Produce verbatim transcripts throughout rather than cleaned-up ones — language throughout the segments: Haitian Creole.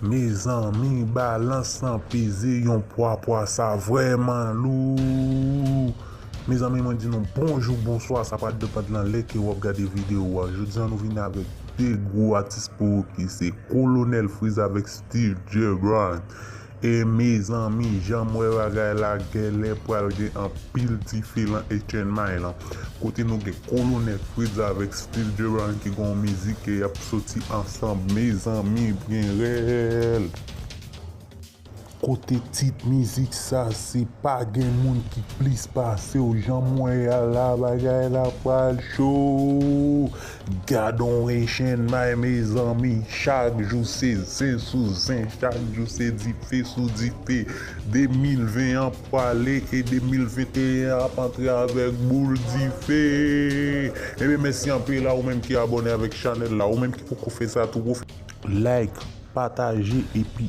Mezanmi, balans lan peze yon pwa, pwa sa vrèman lou. Mezanmi, mwen di nou bonjou, bonswa, sa pral depann nan lè ke w ap gade videyo a. Jodi a, nou vini avèk de gwo atis pou ou ki se Kolonèl Freeze avèk Steve J Brown. E mezanmi, jan m wè bagay la gèlè pral gen anpil dife lan H N M I lan. Kote nou gen Kolonèl Freeze avèk Steve J Brown ki gen yon mizik ke y ap soti ansanm. Mezanmi, gen rèl. Kote tit mizik sa se Pa gen moun ki plis pase w. Jan m wè a la, bagay la pral cho. Gad on H N M I, mezanmi, chak jou se zen sou zen, chak jou se dife sou dife. De mil ven an pwale e de mil venteyen an ap antre avèk boul dife. Ebyen, mèsi anpil a ou menm ki abòne avèk chanèl la, ou menm ki poko fè sa tou, ou fè like, pataje epi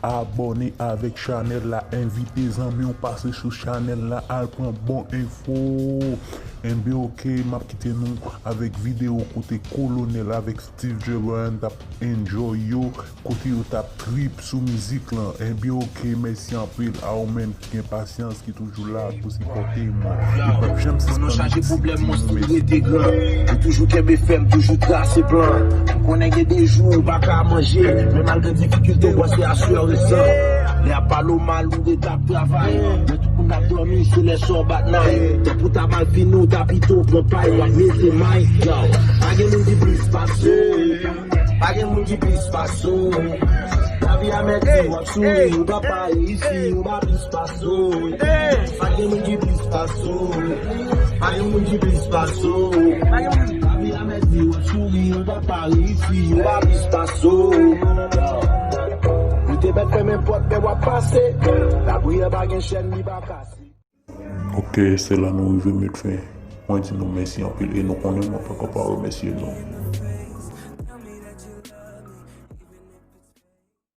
abòne avèk chanèl la. Envite zanmi w pase sou chanèl la, al pran bon enfo. Enben, oke, m ap kite nou avèk videyo kote Kolonèl avèk Steve J Brown t ap enjoy yo, kote yo t ap trip sou mizik lan. Enben, oke, mèsi anpil a ou menm ki gen pasyans, ki toujou la pou sipòte mwen. Li p ap janm sispann egziste pou mwen. Yo toujou kenbe fèm, toujou trase plan. M konnen gen de jou ou pa ka manje, men malgre difikilte, w panse a swè resan. Lè y ap pale w mal, ou ret ap travay. Lè tout moun ap dòmi, se lè sa w bat nay. Tan pou ta mal fini, ou ta pito pran pay, w ap mete may. Yo, pa gen moun ki plis pase w. Pa gen moun ki plis pase w. Lavi a mèt di w ap souri, ou pa pa reyisi, ou pa plis pase w. Pa gen moun ki plis pase w. Pa gen moun ki plis pase w. Lavi a mèt di w ap souri, ou pa pa reyisi, ou pa plis pase w. Ou te mèt fèmen pòt, men w ap pase. Lapriyè pa gen chèn, li pa kase. Oke, se la nou rive met fen. Mwen di nou mèsi anpil e nou konnen mwen poko pa remèsye nou.